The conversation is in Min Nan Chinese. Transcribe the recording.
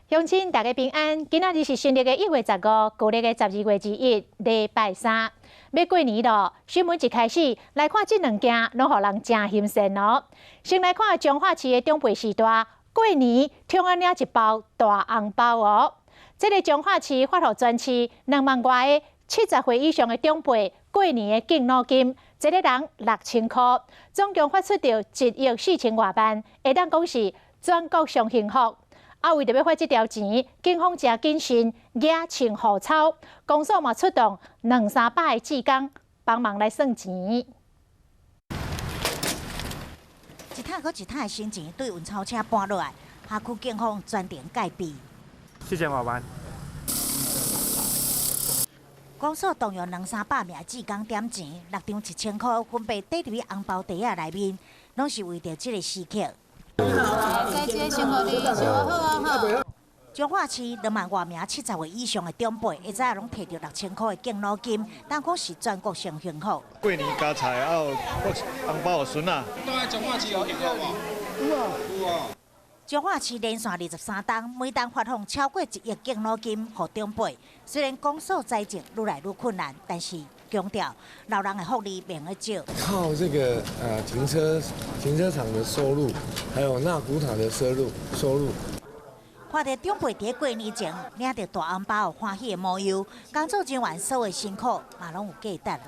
鄉親大家平安，今仔日是新曆的1月15，舊曆的12月21，禮拜三，欲過年囉。新聞一開始來看這兩件，攏予人誠欣羨哦。先來看彰化市的長輩時代，過年通愛領一包大紅包哦。這个彰化市發予全市2萬外个70歲以上的長輩過年的敬老金，一个人6000箍，總共發出著1億4千外萬，會當講是全國上幸福。啊，為著欲發這條錢，警方誠謹慎，舉銃護鈔，公所嘛出動兩三百个志工幫忙來算錢。一沓閣一沓的新錢對運鈔車搬落來，轄區警方全程戒備。四千外萬。公所動用兩三百名志工點錢，六張1000箍分別綴佇紅包袋仔內面，攏是為著這个時刻。彰化市2萬外名70歲以上的長輩，會知攏提著6000箍的敬老金，當講是全國上幸福。過年加菜啊，有紅包予孫仔。蹛佇彰化市有一個無？有啊，有啊。彰化市連續23冬，每冬發放超過1億敬老金予長輩。雖然公所財政愈來愈困難，但是強調老人的福利袂用少。靠這個停車場的收入，還有納骨塔的收入。看著長輩佇過年前領著大紅包歡喜的模樣，工作人員所有辛苦嘛攏有價值。